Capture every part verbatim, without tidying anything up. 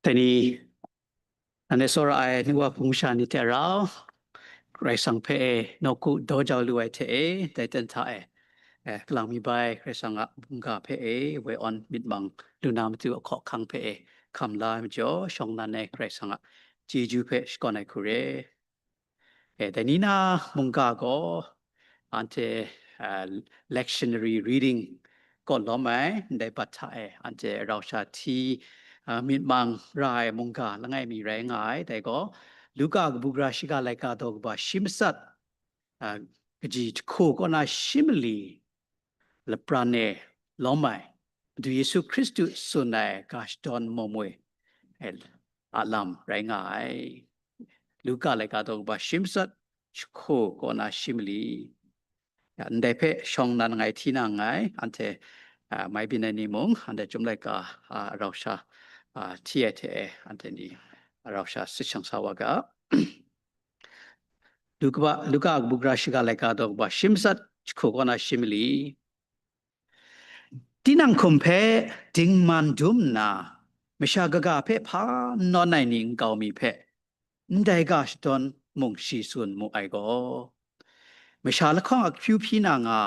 Dai ni, anhte tsawra ai nu wa hpung masha ni hte rau, Karai Kasang hpe e nawku daw jau lu ai hte e, dai ten hta e, e, kalang mi bai Karai Kasang a mungga hpe e woi awn myit mang lu na matu ahkaw ahkang hpe e hkam la ai majaw, shawng nnan e Karai Kasang a chyeju hpe shakawn ai hku re. E, dai ni na mungga gaw, anhte, a, lectionary reading kaw lawm ai, ndai bat hta e, anhte rau sha hti, a, myit mang ra ai mungga langai mi rai nga ai. Dai gaw, Luka kabu gara shiga laika daw kaba shi matsat, a, kaji jahku kaw na shi mali lapran e lawm ai, Madu Yesu Hkristu tsun ai ga shadawn maum we, e, a lam rai nga ai. Luka laika daw kaba shi matsat, jahku kaw na shi mali. Ya, ndai hpe shawng nnan ngai hti na nngai, anhte, a, mai byin ai ni mung, anhte Chyum laika, a, rau sha, a, hti ai hte e, anhte ni rau sha sit shang sa wa ga. Luka, Luka kabu gara shiga laika daw kaba shi matsat, jahku kaw na shi mali. Tinang hkum hpe dingman dum nna, masha kaga hpe hpa n nawn ai ni nkau mi hpe, ndai ga shadawn mung shi tsun mu ai gaw, masha lahkawng a akyu hpyi na nga,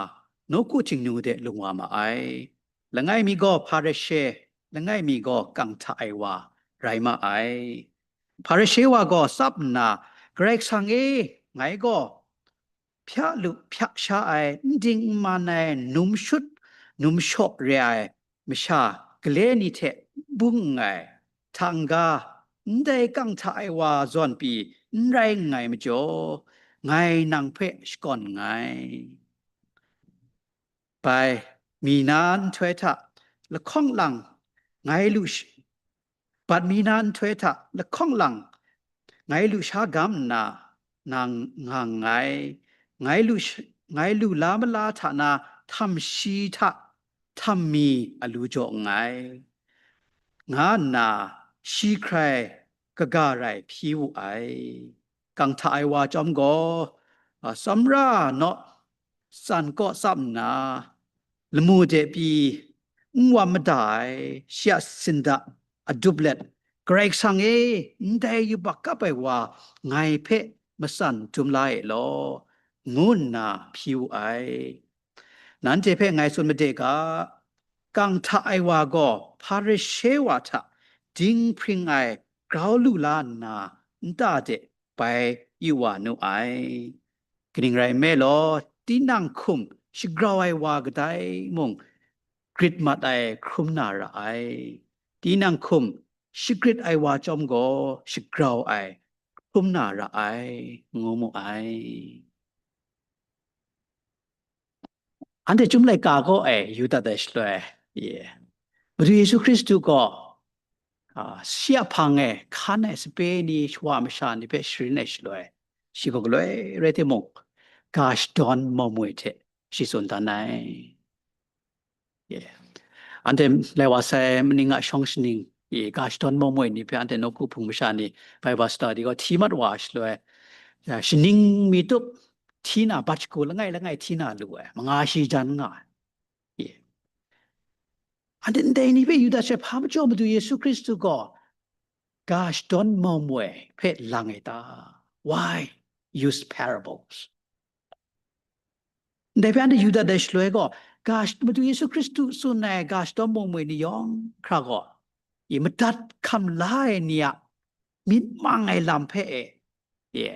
nawku htingnu de lung wa ma ai. Langai mi gaw Hparishe, langai mi gaw kang hta ai wa rai ma ai. Hparishe wa gaw tsap nna, Karai Kasang e, ngai gaw hpya lu hpya sha ai, n ding n man ai, num shut num shaw re ai masha gale ni hte bung nngai, hta n-ga, ndai kang hta ai wa zawn pyi n rai nngai majaw, ngai nang hpe shakawn nngai. Bai, mi na nhtoi hta lahkawng lang ngai lu sh-, bat mi na nhtoi hta lahkawng lang ngai lu sha gam nna, nang nga nngai, ngai lu sh-, ngai lu la mala hta na htam shi hta htam mi alu jaw nngai, nga nna shi hkrai kaga rai hpyi wu ai. Kang hta ai wa chyawm gaw, a, tsawmra naw tsan kaw tsap nna, lamu de pyi n wam mada ai, shi a sinda adup let, Karai Kasang e, ndai yubak kap ai wa ngai hpe matsan dum la e law, ngu nna hpyi wu ai. Nanhte hpe ngai tsun made ga, kang hta ai wa gaw Hparishe wa hta dinghpring ai grau lu la nna, nta de bai yu wa nu ai. Kaning rai nme law, tinang hkum shagrau ai wa kadai mung grit mat ai hkrum na ra ai. Tinang hkum shagrit ai wa chyawm gaw shagrau ai hkrum na ra ai, ngu mu ai. Anhte Chyum laika kaw e yu dat ai shaloi, ye, Madu Yesu Hkristu gaw, a, shi a hpang e hkan ai sape ni, shawa masha ni hpe sharin ai shaloi, shi gaw galoi rai timung, ga shadawn maum we hte shi tsun dan ai. Ye. Anhte lai wa sai maning a shawng shaning, ye, ga shadawn maum we ni hpe anhte nawku hpung masha ni Bible study gaw hti mat wa ai shaloi, ya, shaning mi tup hti na, bat shagu langai langai hti na lu ai, manga shi jan nga ai. Ye. Anhte ndai ni hpe yu dat sai, hpa majaw Madu Yesu Hkristu gaw ga shadawn maum we hpe lang ai ta? Why use parables? Ndai hpe anhte yu dat ai shaloi gaw, ga sh-, Madu Yesu Hkristu tsun ai ga shadawn maum we ni yawng hkra gaw, i madat hkam la ai ni a myit mang ai lam hpe e, ye,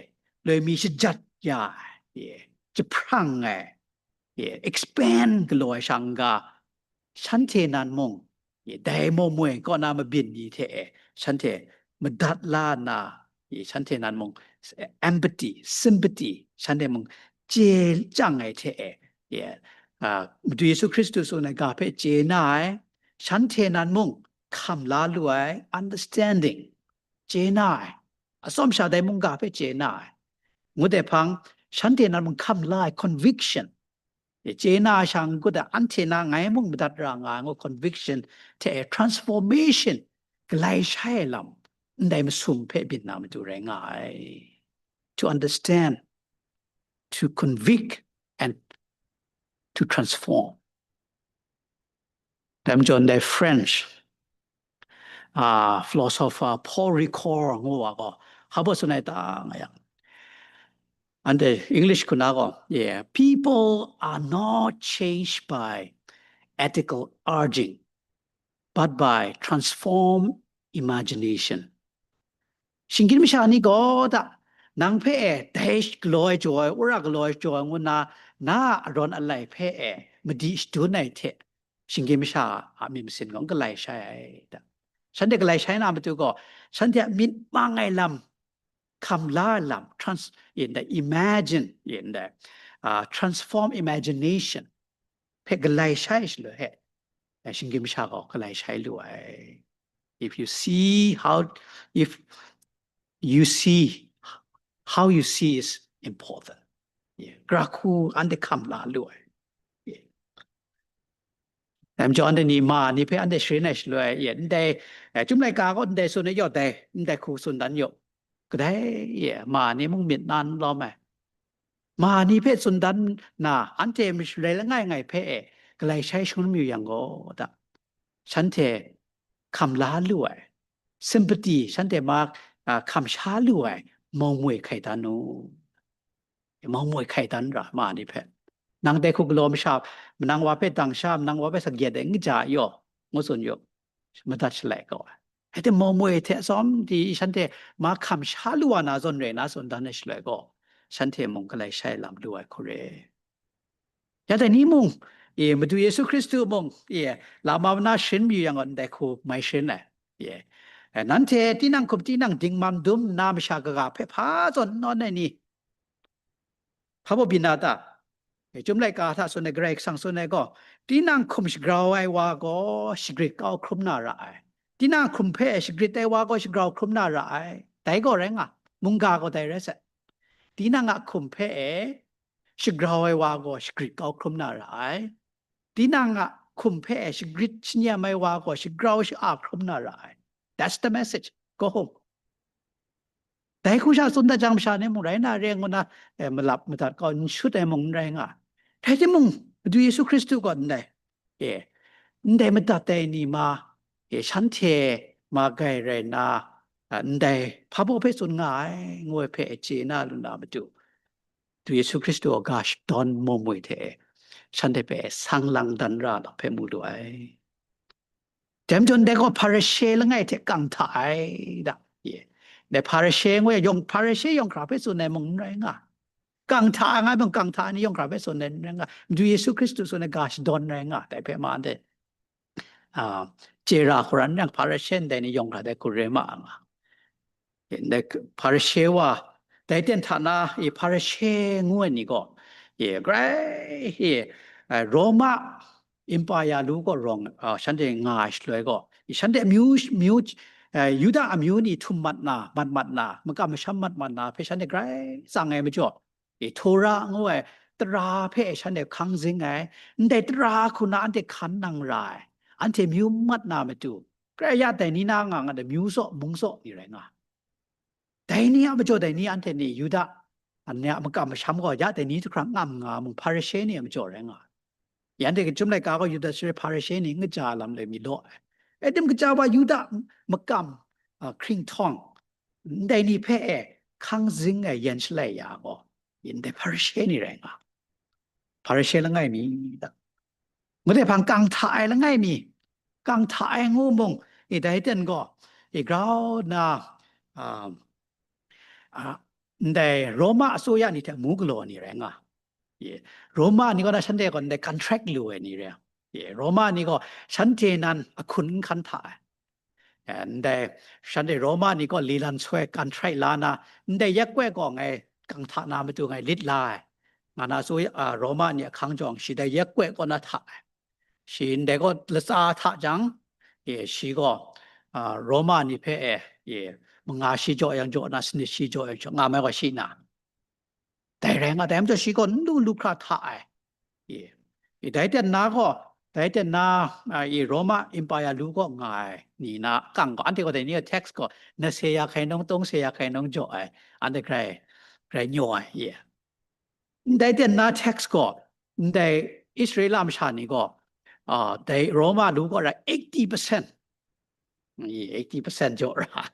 loi mi shajat ya ai, ye, jahprang ai, ye, expand galaw ai sha n-ga, shanhte nan mung, ye, dai maum we kaw na mabyin ni hte e, shanhte madat la nna, ye, shanhte nan mung, empathy, sympathy, shanhte mung chye chyang ai hte e, ye, a, Madu Yesu Hkristu tsun ai ga hpe chye na ai, shanhte nan mung hkam la lu ai, understanding, chye na ai, atsawm sha dai mungga hpe chye na ai, ngut ai hpang, shanhte nan mung hkam la ai, conviction, e, chye na ai sha n-gun ai, anhte na ngai mung madat ra nga ai ngu conviction hte e transformation, galai shai ai lam, ndai masum hpe byin na matu rai nga ai. To understand, to convict, and to transform. Dai majaw ndai French uh, philosopher Paul Ricoeur ngu wa gaw, habo sunai ta nga yang. And the English kuna gaw, yeah, people are not changed by ethical urging, but by transformed imagination. Shinggyim masha ni gaw da, nang hpe e dai galaw ai jaw ai, wora galaw ai jaw ai ngu nna, na a arawn alai hpe e madi shadun ai hte, shinggyim masha a myit masin gaw n galai shai ai da. Shanhte galai shai na matu gaw, shanhte a myit mang ai lam, hkam la ai lam, trans, in the imagine, in the, uh, transform imagination, hpe galai shai shaloi he, eh, shinggyim masha gaw galai shai lu ai. If you see how, if you see how you see is important. Yeah. Gara hku anhte hkam la lu ai. Yeah. Dai majaw anhte ni ma ni hpe anhte sharin ai shaloi, yeah, ndai, eh, Chyum laika gaw ndai tsun ai yaw dai, ndai hku tsun dan yaw. Kadai, yeah, ma ni mung myit na n lawm ai. Ma ni hpe tsun dan na, anhte mashalai langai ngai hpe e galai shai shangun mayu yang gaw da, shanhte hkam la lu ai, sympathy, shanhte ma, a, hkam sha lu ai, mawng moi hkai dan u. Mawng moi hkai dan ra, ma ni hpe. Nang dai hku galaw masha, manang wa hpe dang sha, manang wa hpe sa gyet ai n kaja yaw, ngu tsun yu, madat shalai gaw ai. Hte mawng moi hte atsawm di shanhte ma hkam sha lu wa na zawn rai na tsun dan ai shaloi gaw, shanhte mung galai shai lam lu ai hku re. Ya dai ni mung, e, Madu Yesu Hkristu mung, e, lama mana sharin mayu yang gaw ndai hku mai sharin ai. E, e, nanhte tinang hkum tinang dingman dum nna masha kaga hpe hpa zawn n nawn ai ni, hpa baw byin na ta? E, Chyum laika hta tsun ai, Karai Kasang tsun ai gaw, tinang hkum shagrau ai wa gaw shagrit kau hkrum na ra ai. Tinang hkum hpe shagrit ai wa gaw shagrau hkrum na ra ai. Dai gaw rai nga, mungga gaw dai rai sai. Tinang a hkum hpe e shagrau ai wa gaw shagrit kau hkrum na ra ai. Tinang a hkum hpe shagrit shanyam ai wa gaw shagrau sha-a hkrum na ra ai. That's the message. Go home. Dai hku sha tsun dat jang, masha ni mung rai na re ngu na, eh, malap madat kau n shut ai mung n rai nga. Rai timung, Madu Yesu Hkristu gaw ndai, e, ndai madat ai ni ma, e, shanhte ma gai rai na, a, ndai hpa baw hpe tsun nga ai, ngu ai hpe chye na lu na matu, Madu Yesu Hkristu a ga shadawn mawng moi hte e shanhte hpe sang lang dan ra lam hpe mu lu ai. Dai majaw ndai gaw Hparishe langai hte kang hta ai da. Ye. Dai Hparishe ngu e, yawng, Hparishe yawng hkra hpe tsun ai mung n rai nga. Kang hta ai nga mung, kang hta ai ni yawng hkra hpe tsun ai n rai nga. Madu Yesu Hkristu tsun ai ga shadawn rai nga, dai hpe ma ndai, a, chye ra hkrum rai nga, Hparishe ndai ni yawng hkra dai hku re ma nga. Ndai Hparishe wa, dai ten hta na, e, Hparishe ngu ai ni gaw, e, grai, e, a, Roma Empire lu gaw rawng, a, shanhte nga ai shaloi gaw, shanhte amyu, myu, a, Yuda amyu ni htum mat na, mat mat na, makam masham mat mat na hpe shanhte grai tsang ai majaw, e, Tora ngu ai tara hpe shanhte hkang zing ai, ndai tara hku na anhte hkan nang ra ai, anhte myu mat na matu, grai ya dai ni na nga nga ai myu zaw, mung zaw ni rai nga. Dai ni a majaw dai ni anhte ni Yuda, anhte a makam masham gaw ya dai ni hte hkra ngam nga mung, Hparishe ni a majaw rai nga. Anhte Chyum laika gaw Yuda sara Hparishe ni n kaja lam le mi law ai. Rai tim, kaja wa Yuda makam, a, hkringhtawng, ndai ni hpe e hkang zing ai yan shalai ya gaw, ndai Hparishe ni rai nga. Hparishe langai mi da. Ngu de hpang kang hta ai langai mi, kang hta ai ngu mung, e, dai ten gaw, e, grau nna, a, a, ndai Roma asuya ni hte mu galaw ni rai nga. Ye. Roma ni gaw na shanhte gaw ndai contract lu ai ni rai. Ye. Roma ni gaw shanhte nan ahkun n hkan hta ai. Eh, ndai shanhte Roma ni gaw lilan soi contract la na, ndai yakwe gaw ngai kang hta na matu ngai lit la ai, nga na su, a, Roma ni ahkang jawng shi dai yakwe kaw na hta ai. Shi ndai gaw latsa hta jang, e, shi gaw, a, Roma ni hpe, e, e, manga shi jaw yang jaw na, sanit shi jaw yang jaw nga mai gaw shi na. Dai rai nga, dai majaw shi gaw n lu lu hkra hta ai. E, e, dai ten na gaw, dai ten na, a, e, Roma Empire lu gaw nga ai ni na kang gaw, anhte gaw dai ni a tax gaw, na se ya hkai nung, tawng se ya hkai nung jaw ai, anhte grai, grai nyaw ai, e. Ndai ten na tax gaw, ndai Israela masha ni gaw, a, dai Roma lu gaw ra eighty percent Ye, eighty percent jaw ra.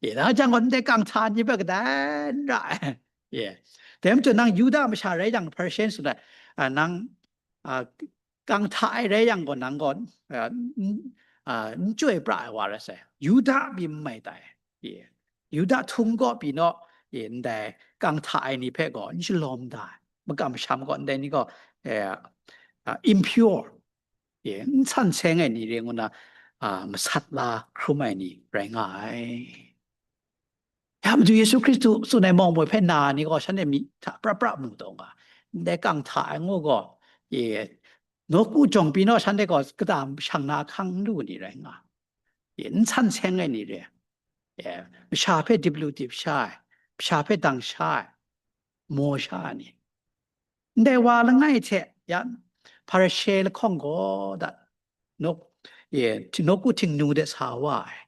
Ye, na jang gaw ndai kang hta ni hpe kadai n ra ai. Ye. Dai majaw nang Yuda masha rai yang, Hparishe tsun ai, a, nang, a, kang hta ai rai yang gaw, nang gaw, a, n, a, n chyoi pra ai wa rai sai. Yuda mi n mai tai. Ye. Yuda htung kaw pyi naw, ye, ndai kang hta ai ni hpe gaw n shalawm da ai. Makam masham gaw ndai ni gaw, e, a, impure, ye, n san seng ai ni re ngu na, a, masat la hkrum ai ni rai nga ai. Ya, Madu Yesu Hkristu tsun ai mawng moi hpe na ni gaw, shanhte myi hta pra pra mu taw nga, ndai kang hta ai ngu gaw, ye, nawku jawng pyi naw, shanhte gaw kata shang na ahkang n lu ni rai nga, ye, n san seng ai ni re, ye, masha hpe dip lu dip sha ai, masha hpe dang sha ai, maw sha ai ni. Ndai wa langai hte ya Hparishe lahkawng gaw dat, nawk-, ye, nawku htingnu de sa wa ai,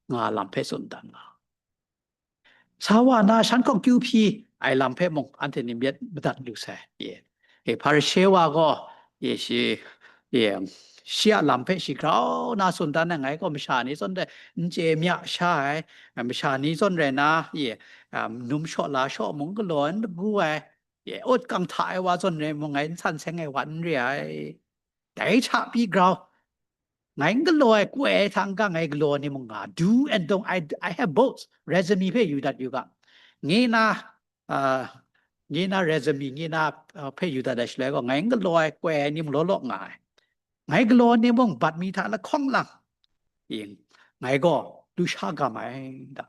nga lam hpe tsun dan nga. Sa wa na, shan hkawk kyu hpyi ai lam hpe mung anhte ni myit madat lu sai. Ye. E, Hparishe wa gaw, ye, shi, ye, shi a lam hpe shi grau na tsun dan ai, ngai gaw masha ni zawn de n chye mya sha ai, masha ni zawn rai na, ye, a, num shaw la shaw mung galaw n lagu ai, ye, ut kang hta ai wa zawn rai mung, ngai n san seng ai wa n re ai. Dai hta pyi grau, ngai n galaw ai, koi ai hta n-ga ngai galaw ai ni mung nga, do and don't, I, I have both, resume hpe yu dat yu ga, nge na, a, nge na resume, nge na, a, hpe yu dat ai shaloi gaw, ngai n galaw ai, koi ai ni mung law law nga ai. Ngai galaw ai ni mung bat mi hta lahkawng lang, yin, ngai gaw lu sha gam ai da.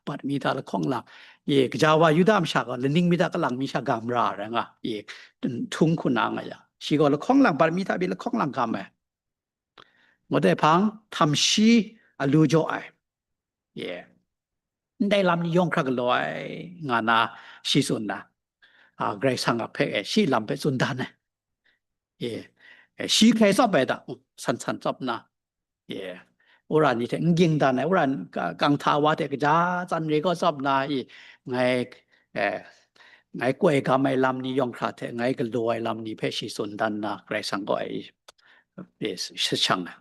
Bat mi hta lahkawng lang, ye, gaja wa Yuda masha gaw laning mi hta kalang mi sha gam ra ai rai nga, ye, htung hku na nga ya, shi gaw lahkawng lang, bat mi hta pyi lahkawng lang gam ai. Ngut ai hpang, htam shi a lu jaw ai. Ye. Ndai lam ni yawng hkra galaw ai, nga na shi tsun na, a, Karai Kasang a hpe, e, shi lam hpe tsun dan ai. Ye. E, shi hkrai tsawp ai da, san san tsawp na. Ye. Wora ni hte n ging dan ai, wora ka-, kang hta wa hte kaja tsan re gaw tsawp na, i, ngai, e, ngai koi gam ai lam ni yawng hkra hte, ngai galaw ai lam ni hpe shi tsun dan na, Karai Kasang gaw ai, e, shashang ai.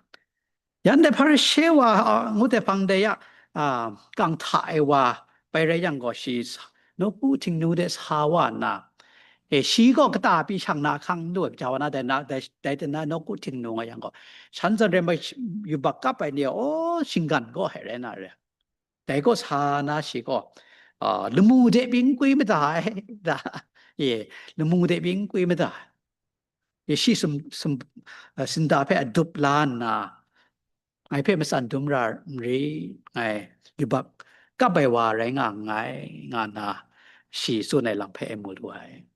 Yan dai Hparishe wa, a, ngut ai hpang dai ya, a, kang hta ai wa bai rai yang gaw, shi sa-, nawku htingnu de sa wa nna, e, shi gaw kata pyi shang na ahkang n lu ai, gaja wa na dai na, dai, dai hte na nawku htingnu nga yang gaw, shan zawn rai ma, yubak kap ai ni, aw, shinggan gaw hai rai na re. Dai gaw sa na shi gaw, a, lamu de pyi n kwi mada ai, da, e, lamu de pyi n kwi mada ai. Yesu sum, sum, a, sinda hpe adup la nna, ngai hpe matsan dum ra n ri, ngai yubak kap ai wa rai nga nngai, nga nna shi tsun ai lam hpe e mu lu ai.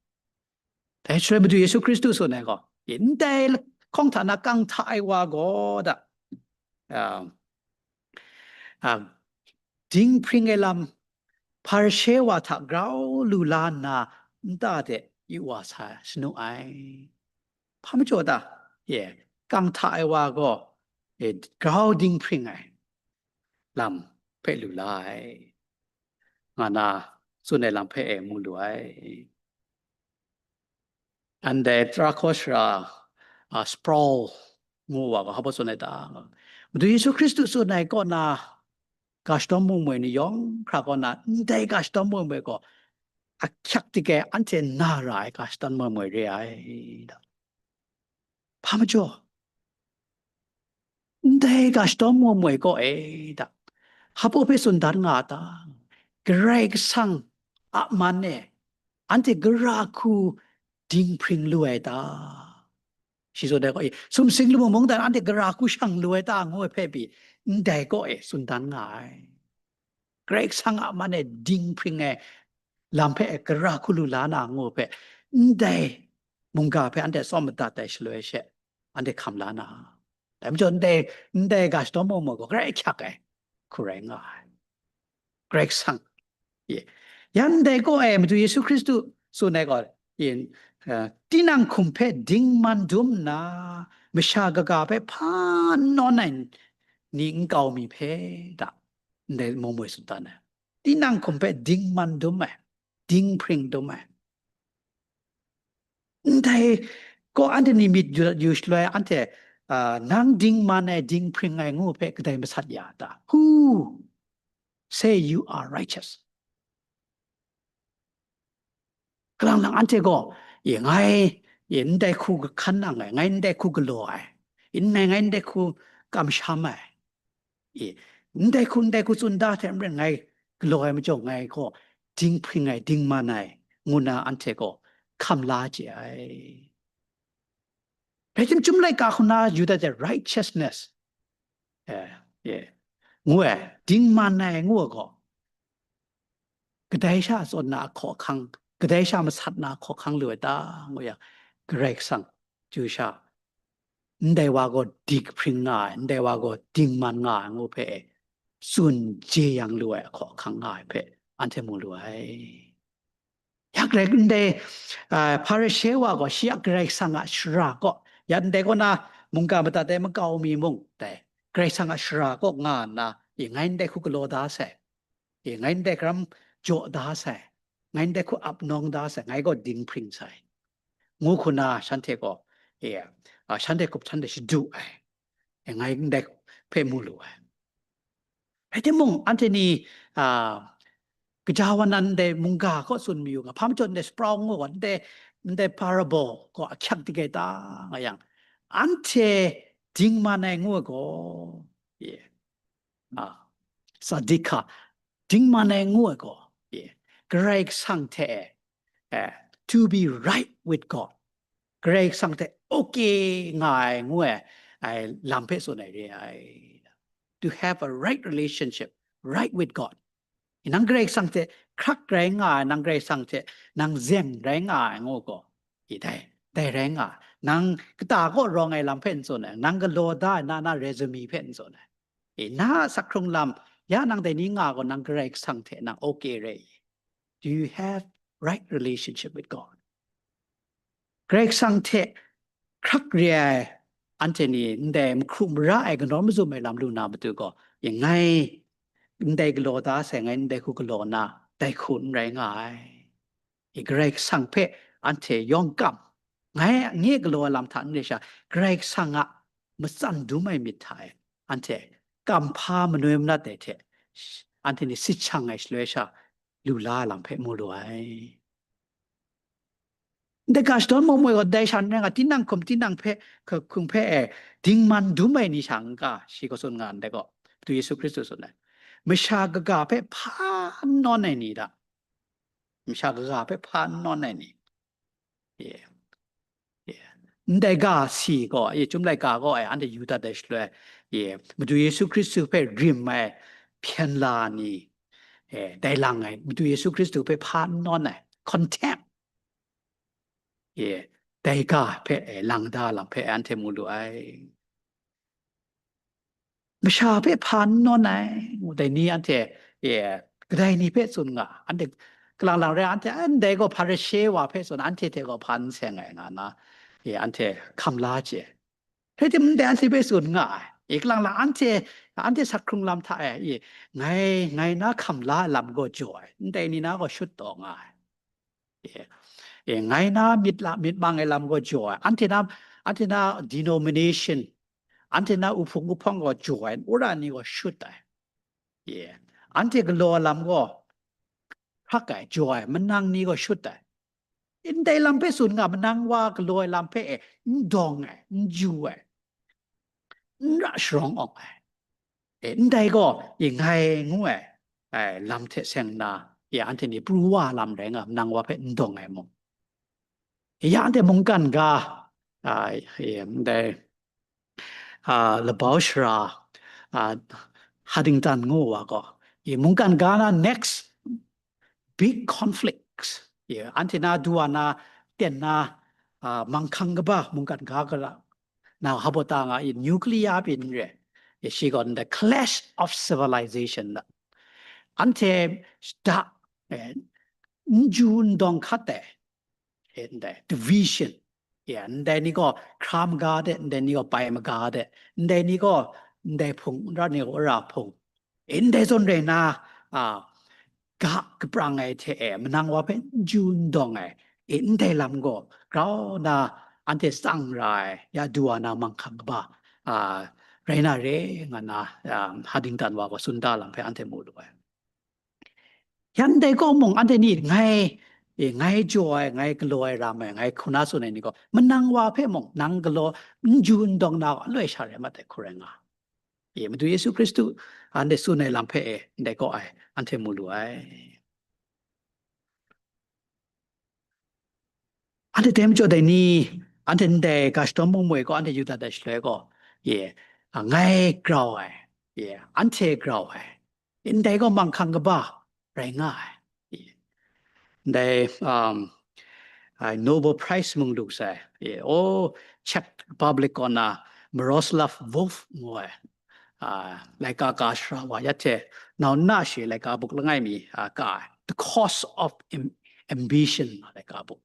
Dai shaloi Madu Yesu Hkristu tsun ai gaw, ndai lahkawng hta na kang hta ai wa gaw da, a, a, dinghpring ai lam, Hparishe wa hta grau lu la nna, nta de yu wa sa shanu ai. Hpa majaw ta? Ye, kang hta ai wa gaw, e, grau dinghpring ai lam hpe lu la ai, nga na tsun ai lam hpe e mu lu ai. Ndai tara hkaw shara, a, Sproul ngu wa gaw, hpa tsun ai ta? Madu Yesu Hkristu tsun ai kaw na, ga shadawn mung moi ni yawng hkra kaw na, ndai ga shadawn mung moi gaw, ahkyak tik ai, anhte na ra ai ga shadawn mung moi re ai, da. Hpa majaw? Ndai ga shadawn mung moi kaw e, da, hpa hpe tsun dan nga a ta? Karai Kasang a man e anhte gara hku dinghpring lu ai ta? Shi zaw dai gaw, e, sumsing lamu mungdan anhte gara hku shang lu ai ta, ngu ai hpe pyi, ndai kaw e tsun dan nga ai. Karai Kasang a man e dinghpring ai lam hpe gara hku lu la na, ngu ai hpe, ndai mungga hpe anhte tsawm madat ai shaloi she, anhte hkam la na. Dai majaw, ndai, ndai ga shadawn mung moi gaw, grai ahkyak ai hku rai nga ai. Karai Kasang. Ye. Yan dai gaw e, Madu Yesu Hkristu tsun ai gaw, yin, eh, tinang hkum hpe dingman dum nna, masha kaga hpe hpa n nawn ai ni nkau mi hpe, da, ndai mung moi tsun dan ai. Tinang hkum hpe dingman dum ai, dinghpring dum ai. Ndai gaw anhte ni myit yu, yu shaloi, anhte, nang dingman ai dinghpring ai ngu hpe kadai masat ya ta? Who say you are righteous? Kalang lang anhte gaw, e, ngai, e, ndai hku hkan nang ai, ngai ndai hku galaw ai, e, ngai, ngai ndai hku kamsham ai, e, ndai hku, ndai hku tsun da hte maren ngai galaw ai majaw, ngai gaw dinghpring ai, dingman ai, ngu na anhte gaw hkam la chye ai. Rai timung, chyum laika hku na yu dat ai righteousness, e, e, ngu ai, dingman ai ngu ai gaw, kadai sha zawn na ahkaw ahkang, kadai sha masat na ahkaw ahkang lu ai ta, ngu yang, Karai Kasang chyu sha, ndai wa gaw dinghpring nga ai, ndai wa gaw dingman nga ai ngu hpe tsun jeyang lu ai ahkaw ahkang nga ai hpe anhte mu lu ai. Ya Karai, ndai, a, Hparishe wa gaw shi a Karai Kasang a shara kaw, ya ndai kaw na mungga madat ai makau mi mung, dai Karai Kasang a shara kaw nga nna, e, ngai ndai hku galaw da sai, e, ngai ndai hku ram jaw da sai, ngai ndai hku ap nawng da sai, ngai gaw dinghpring sai, ngu hku na shanhte gaw, e, a, shanhte hkup htan de shadu ai, e, ngai ndai hpe mu lu ai. Rai timung, anhte ni, a, kaja wa nan ndai mungga kaw tsun mayu nga, hpa majaw ndai sprout ngu gaw, ndai, ndai parable gaw ahkyak dik ai ta, nga yang, anhte dingman ai ngu ai gaw, e, a, sadika, dingman ai ngu ai gaw, e, Karai Kasang hte, e, to be right with God, Karai Kasang hte okay nga ai ngu ai, ai lam hpe tsun ai re ai. To have a right relationship, right with God. Nang Karai Kasang hte hkrak rai nga ai, nang Karai Kasang hte nang zeng rai nga ai ngu gaw, e, dai, dai rai nga ai. Nang kata kaw rawng ai lam hpe n tsun ai, nang galaw da ai na na resume hpe n tsun ai. E, na a sak hkrung lam, ya nang dai ni nga gaw, nang Karai Kasang hte nang okay rai i? Do you have right relationship with God? Karai Kasang hte hkrak re ai anhte ni ndai mahkru mara ai, kanawn mazum ai lam lu na matu gaw, e, ngai ndai galaw da sai, ngai ndai hku galaw na, dai hku n rai nga ai. E, Karai Kasang hpe anhte yawng kam, ngai nye galaw ai lam hta n re sha, Karai Kasang a matsan dum ai myit hta e, anhte kamhpa manoi manat ai hte, anhte ni sit shang ai shaloi sha, lu la ai lam hpe mu lu ai. Ndai ga shadawn mung moi gaw, dai sha n rai nga, tinang hkum tinang hpe, hkung hpe e, dingman dum ai ni sha n ga, shi gaw tsun nga ndai gaw, Madu Yesu Hkristu tsun ai. Masha kaga hpe hpa n nawn ai ni da? Masha kaga hpe hpa n nawn ai ni? Ye. Ye. Ndai ga si gaw, ye, Chyum laika gaw, e, anhte yu dat ai shaloi, ye, Madu Yesu Hkristu hpe rim ai hpyen la ni, e, dai lang ai, Madu Yesu Hkristu hpe hpa n nawn ai, contempt, ye, dai ga hpe, e, lang da lam hpe anhte mu lu ai. Masha hpe hpa n nawn ai, ngu dai ni anhte, e, kadai ni hpe tsun nga, anhte kalang lang rai, anhte, "A, ndai gaw Hparishe wa hpe tsun, anhte hte gaw hpa n seng ai," nga na, e, anhte hkam la chye. Rai timung, ndai anhte hpe tsun nga ai. E, kalang lang anhte, anhte sak hkrung lam hta e, e, ngai, ngai na hkam la ai lam gaw jaw ai, ndai ni na gaw shut taw nga ai. E, e, ngai na myit la, myit mang ai lam gaw jaw ai, anhte na, anhte na denomination, anhte na uhpung uhpawng gaw jaw ai, wora ni gaw shut ai. E, anhte galaw ai lam gaw hkrak ai, jaw ai, manang ni gaw shut ai. Ndai lam hpe tsun nga, manang wa galaw ai lam hpe e, n dawng ai, n ju ai, n ra sharawng awng ai. E, ndai gaw, e, ngai ngu ai, ai, lam hte seng nna, e, anhte ni pru wa lam rai nga, manang wa hpe n dawng ai mung. E, ya anhte mungkan ga, a, e, ndai, a, labau shara, a, Huntington ngu wa gaw, e, mungkan ga na next big conflicts, e, anhte na du wa na, ten na, a, manghkang kaba mungkan ga gara, na habo ta nga i, nuclear pyi n re, e, shi gaw ndai clash of civilization na. Anhte da, e, n ju n dawng hkat ai, e, ndai division, e, ndai ni gaw hkra maga de, ndai ni gaw pai maga de, ndai ni gaw ndai hpung, ra ni gaw ra hpung, e, ndai zawn rai na, a, ga kaprang ai hte e, manang wa hpe n ju n dawng ai, e, ndai lam gaw grau na anhte tsang ra ai, ya du wa na manghkang kaba, a, rai na re, nga na, a, Huntington wa gaw tsun da lam hpe anhte mu lu ai. Yan dai kaw mung, anhte ni ngai, e, ngai jaw ai, ngai galaw ai, ram ai, ngai hku na tsun ai ni gaw, manang wa hpe mung, nang galaw, n ju n dawng na gaw, aloi sha rai mat ai hku rai nga. E, Madu Yesu Hkristu, anhte tsun ai lam hpe, e, ndai kaw ai, anhte mu lu ai. Anhte dai majaw dai ni, anhte ndai ga shadawn mung moi gaw, anhte yu dat ai shaloi gaw, ye, a, ngai grau ai, ye, anhte grau ai, ndai gaw manghkang kaba rai nga ai. Ye. Ndai, um, ai Nobel Prize mung lu sai, ye, o, Czech Republic kaw na Miroslav Volf ngu ai, a, laika ka sara wa ya hte, nau nna shi laika buk langai mi, a, ka ai, The Cost of Am-, Ambition, laika buk.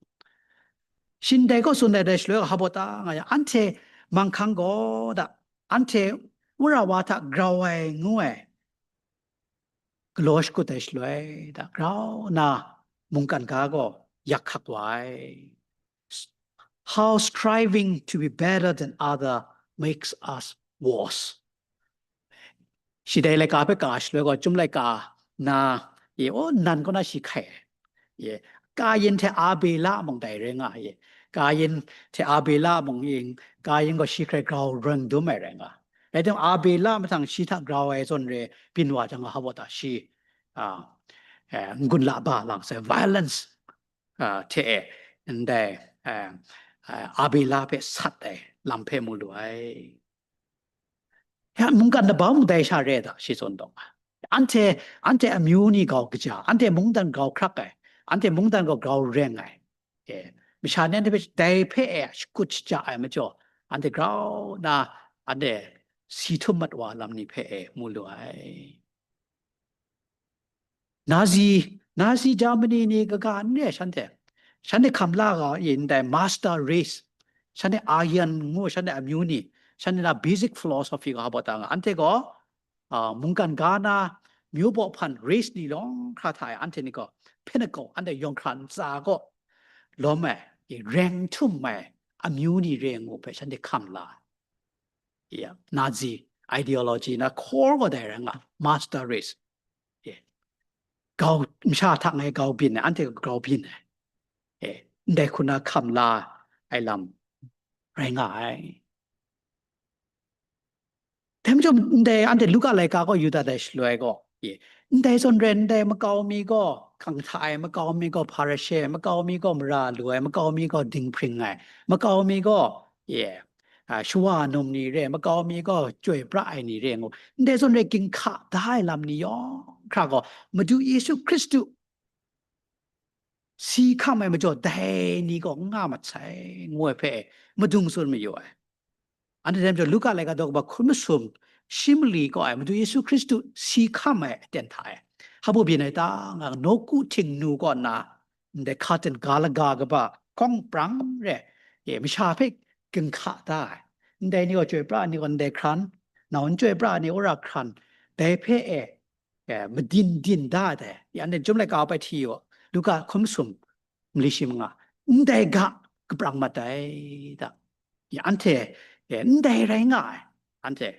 Shin dai kaw tsun ai dai shaloi hpa baw ta nga yang, anhte manghkang gaw da, anhte wora wa hta grau ai ngu ai, galaw shakut ai shaloi da, grau na mungkan ga gaw yak hkak wa ai. How striving to be better than other makes us worse. Shi dai laika hpe ka shaloi gaw, chyum laika na, ye, o, nan kaw na shi hkai ai. Ye, Kayin hte Abela mung dai rai nga ai. Kayin hte Abela mung yin, Kayin gaw shi hkrai grau reng dum ai rai nga. Rai timung, Abela mahtang shi hta grau ai zawn re byin wa jang, hpa baw ta shi, a, eh, n-gun la ba lang sai, violence, a, hte e, ndai, eh, eh, Abela hpe sat ai lam hpe mu lu ai. Ya, mungkan laba mung dai sha re da, shi tsun dawng ai. Anhte, anhte amyu ni grau kaja, anhte mungdan grau hkrak ai, anhte mungdan gaw grau reng ai. E, masha ni anhte hpe dai hpe e shakut shaja ai majaw, anhte grau na, anhte si htum mat wa lam ni hpe e mu lu ai. Nazi, Nazi Germany ni kaga n re shanhte. Shanhte hkam la ga yin dai master race. Shanhte Aryan ngu, shanhte amyu ni, shanhte na basic philosophy ga hpa ta nga. Anhte gaw, a, mungkan ga na myu baw hpan race ni lawng hkra hta e, anhte ni gaw pinnacle, anhte yawng hkra ntsa gaw lawm ai, i reng htum ai amyu ni re ngu hpe shanhte hkam la ai. Ya, Nazi ideology na core gaw dai rai nga, master race. Ye. Grau, masha hta ngai grau byin ai, anhte grau byin ai. Ye, ndai hku na hkam la ai lam rai nga ai. Dai majaw, ndai anhte Luka laika gaw yu dat ai shaloi gaw, ye, ndai zawn rai, ndai makau mi gaw, hkang hta ai makau mi gaw, Hparishe ai makau mi gaw, mara lu ai makau mi gaw, dinghpring ai makau mi gaw, ye, a, shawa num ni re, makau mi gaw, chyoi pra ai ni re ngu, ndai zawn rai ginhka da ai lam ni yawng hkra gaw, Madu Yesu Hkristu si hkam ai majaw, dai ni gaw n nga mat sai, ngu ai hpe madung tsun mayu ai. Anhte dai majaw, Luka laika daw kaba hkun masum shi mali kaw ai Madu Yesu Hkristu si hkam ai aten hta e, hpa baw byin ai ta nga, nawku htingnu kaw nna, ndai hkaten ga laga kaba hkawng prang re, e, masha hpe ginhka da ai. Ndai ni gaw chyoi pra ai ni gaw ndai hkran, nau n chyoi pra ai ni wora hkran, dai hpe e, e, madin din da ai dai. Ya, anhte chyum laika hpe hti yu, Luka hkun masum mali shi manga, ndai ga kaprang mat ai da. Ya, anhte, e, ndai rai nga ai, anhte,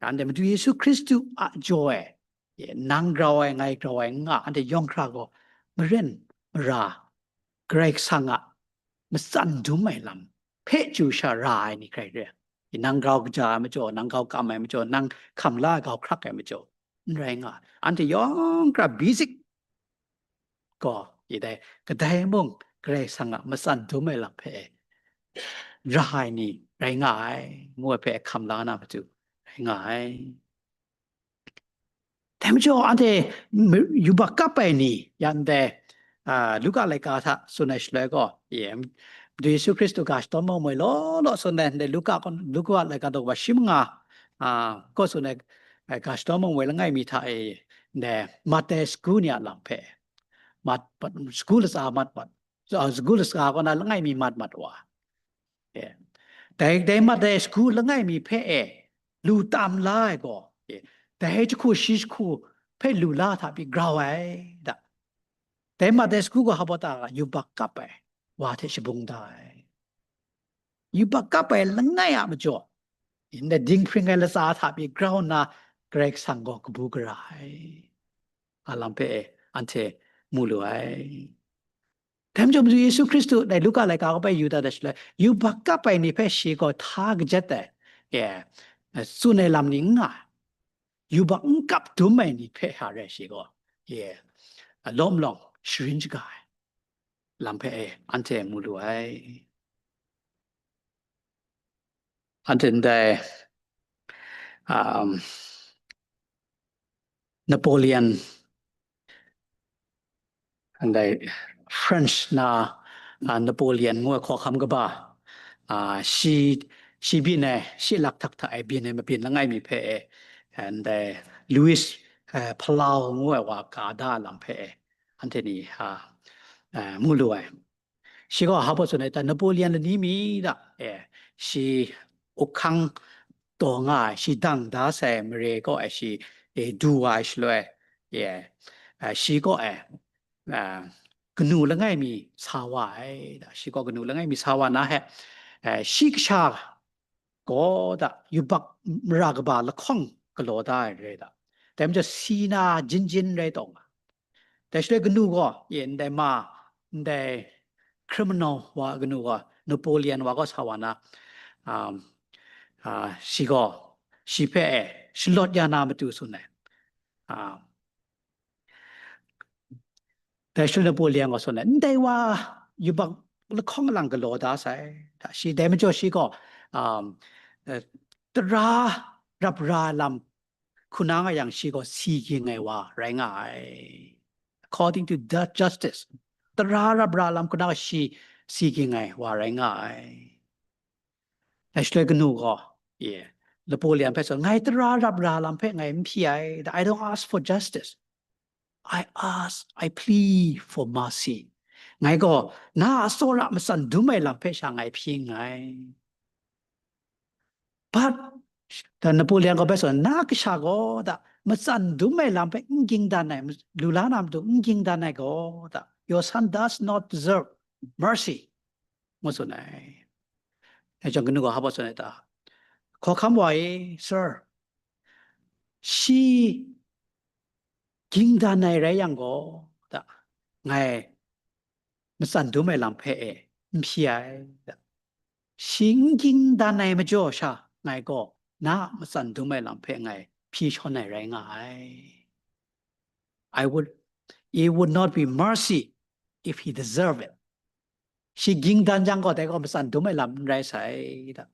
anhte Madu Yesu Hkristu a jaw e, e, nang grau ai, ngai grau ai n nga, anhte yawng hkra gaw maren mara Karai Kasang a matsan dum ai lam hpe chyu sha ra ai ni hkrai re. Nang grau kaja ai majaw, nang grau kam ai majaw, nang hkam la ai grau hkrak ai majaw, n rai nga. Anhte yawng hkra basic gaw, ye dai, kadai mung Karai Kasang a matsan dum ai lam hpe ra ai ni rai nga ai, ngu ai hpe hkam la na matu rai nga ai. Dai majaw, anhte m-, yubak kap ai ni, yan dai, a, Luka laika hta tsun ai shaloi gaw, ye, Madu Yesu Hkristu ga shadawn mung moi law law tsun ai, ndai Luka kaw, Luka laika daw kaba shi manga, a, kaw tsun ai, ai, ga shadawn mung moi langai mi hta e, ndai Matai sagu ni a lam hpe, mat, mat, sagu latsa mat mat, a, sagu latsa kaw na langai mi mat mat wa. E. Dai, dai Matai sagu langai mi hpe e, lu tam la ai gaw, e, dai jahku shi jahku hpe lu la hta pyi grau ai da. Dai Matai sagu gaw hpa baw ta ga, yubak kap ai wa hte shabung da ai. Yubak kap ai langai a majaw, ndai dinghpring ai latsa hta pyi grau nna Karai Kasang gaw kabu gara ai, a lam hpe anhte mu lu ai. Dai majaw, Madu Yesu Hkristu dai Luka laika kaw bai yu dat ai shaloi, yubak kap ai ni hpe shi gaw hta kajat ai, e, tsun ai lam ni n nga ai. Yubak n kap dum ai ni hpe hta re shi gaw, e, lawm lawng sharin shaga ai lam hpe, e, anhte mu lu ai. Anhte ndai, um, Napoleon, ndai French na, ah, Napoleon ngu ai hkawhkam kaba, ah, shi, shi byin ai, shi lak htak hta e byin ai mabyin langai mi hpe, e, ndai Louis, eh, Palau ngu ai wa ka da lam hpe, e, anhte ni, ah, eh, mu lu ai. Shi gaw hpa baw tsun ai ta, Napoleon lani mi da, e, shi ukhang taw nga ai, shi dang da sai mare kaw ai, shi, e, du wa ai shaloi, e, a, shi kaw ai, a, kanu langai mi sa wa ai, da, shi kaw kanu langai mi sa wa na he, e, shi kasha gaw da yubak mara kaba lahkawng galaw da ai re da. Dai majaw si na jin jin rai taw nga. Dai shaloi kanu gaw, e, ndai ma, ndai criminal wa kanu gaw, Napoleon wa gaw sa wa na, um, ah, shi gaw, shi hpe, e, shalawt ya na matu tsun ai. Ah, dai shaloi Napoleon gaw tsun ai, ndai wa yubak lahkawng lang galaw da sai. Da shi dai majaw shi gaw, um, eh, tara rap ra lam hku na nga yang, shi gaw si ging ai wa rai nga ai. According to the justice, tara rap ra lam hku na shi si ging ai wa rai nga ai. Dai shaloi kanu gaw, e, Napoleon hpe tsun, ngai tara rap ra lam hpe ngai n hpyi ai, I don't ask for justice. I ask, I plead for mercy. Ngai gaw na a tsawra matsan dum ai lam hpe sha ngai hpyi nngai. But, da Napoleon gaw bai tsun, na kasha gaw da matsan dum ai lam hpe n ging dan ai, lu la na matu n ging dan ai gaw da, your son does not deserve mercy, ngu tsun ai. Dai jang kanu gaw hpa baw tsun ai ta, hkawhkam wa e, sir, shi ging dan ai rai yang gaw, da, ngai matsan dum ai lam hpe e n hpyi ai, da. Shi n ging dan ai majaw sha ngai gaw na a matsan dum ai lam hpe ngai hpyi shawn ai rai nga ai. I would, it would not be mercy if he deserve it. Shi ging dan jang gaw, dai gaw matsan dum ai lam n rai sai, da.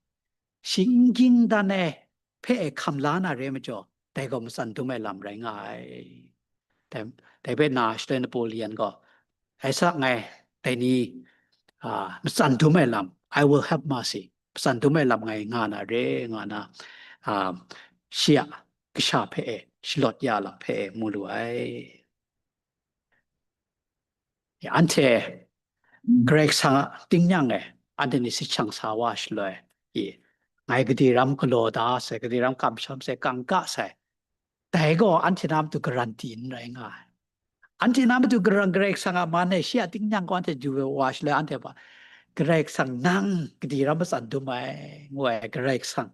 Shi n ging dan ai hpe e hkam la na re majaw, dai gaw matsan dum ai lam rai nga ai. Dai, dai hpe na shaloi Napoleon gaw, ai sa ngai, dai ni, a, matsan dum ai lam, I will have mercy, matsan dum ai lam ngai nga na re, nga na, a, shi a kasha hpe e, shalawt ya lam hpe e mu lu ai. Ya, anhte Karai Kasang a tingnyang e, anhte ni sahkyang sa wa shaloi, i, ngai gade ram galaw da sai, gade ram kamsham sai, kangka sai, dai gaw anhte na matu garanti n rai nga ai. Anhte na matu karan Karai Kasang a man e shi a tingnyang gaw anhte du wa shaloi, anhte hpa, Karai Kasang nang gade ram matsan dum ai, ngu ai Karai Kasang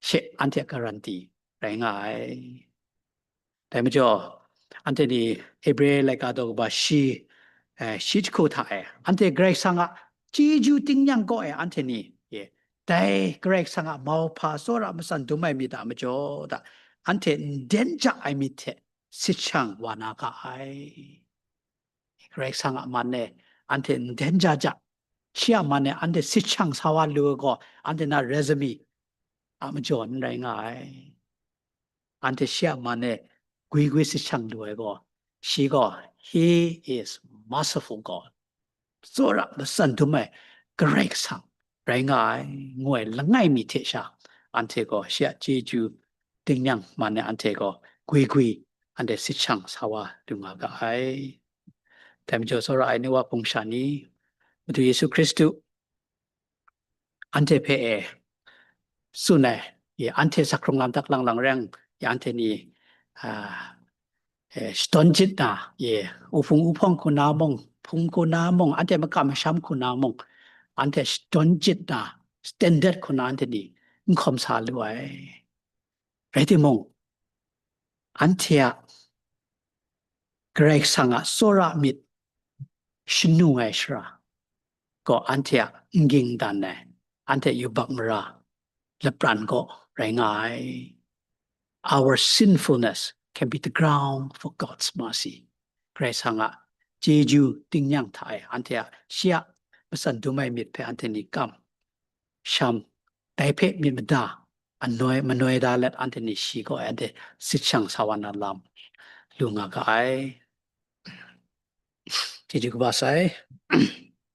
she anhte a garanti rai nga ai. Dai majaw, anhte ni Hebre laika daw kaba shi, eh, shi jahku hta e, anhte Karai Kasang a chyeju tingnyang kaw e anhte ni, e, dai Karai Kasang a mauhpa tsawra matsan dum ai myit a majaw da, anhte nden ja ai myit hte sahkyang wa na ga ai. Karai Kasang a man e anhte nden ja ja, shi a man e anhte sahkyang sa wa lu ai gaw, anhte na resume a majaw n rai nga ai. Anhte shi a man e gwi gwi sahkyang lu ai gaw, shi gaw, He is merciful God. Tsawra matsan dum ai Karai Kasang rai nga ai, ngu ai langai mi hte sha, anhte gaw shi a chyeju tingnyang man e anhte gaw gwi gwi anhte sahkyang sa wa lu nga ga ai. Dai majaw, tsawra ai ni wa hpung sha ni, Madu Yesu Hkristu anhte hpe e tsun ai, i, anhte sak hkrung lam tak lang lang reng, i, anhte ni, a, e, shadawn jit na, i, uhpung uhpawng hku na mung, hpung hku na mung, anhte makam masham hku na mung, anhte shadawn jit na, standard hku na anhte ni n hkawm sa lu ai. Rai timung, anhte a Karai Kasang a tsawra myit shanung ai shara gaw anhte a n ging dan ai, anhte yubak mara lapran gaw rai nga ai. Our sinfulness can be the ground for God's mercy. Karai Kasang a chyeju tingnyang hta e anhte a shi a matsan dum ai myit hpe anhte ni kam, sham, dai hpe myit mada anoi manoi da let anhte ni shi gaw anhte sit shang sa wa na lam lu nga ga ai. Chyeju kaba sai.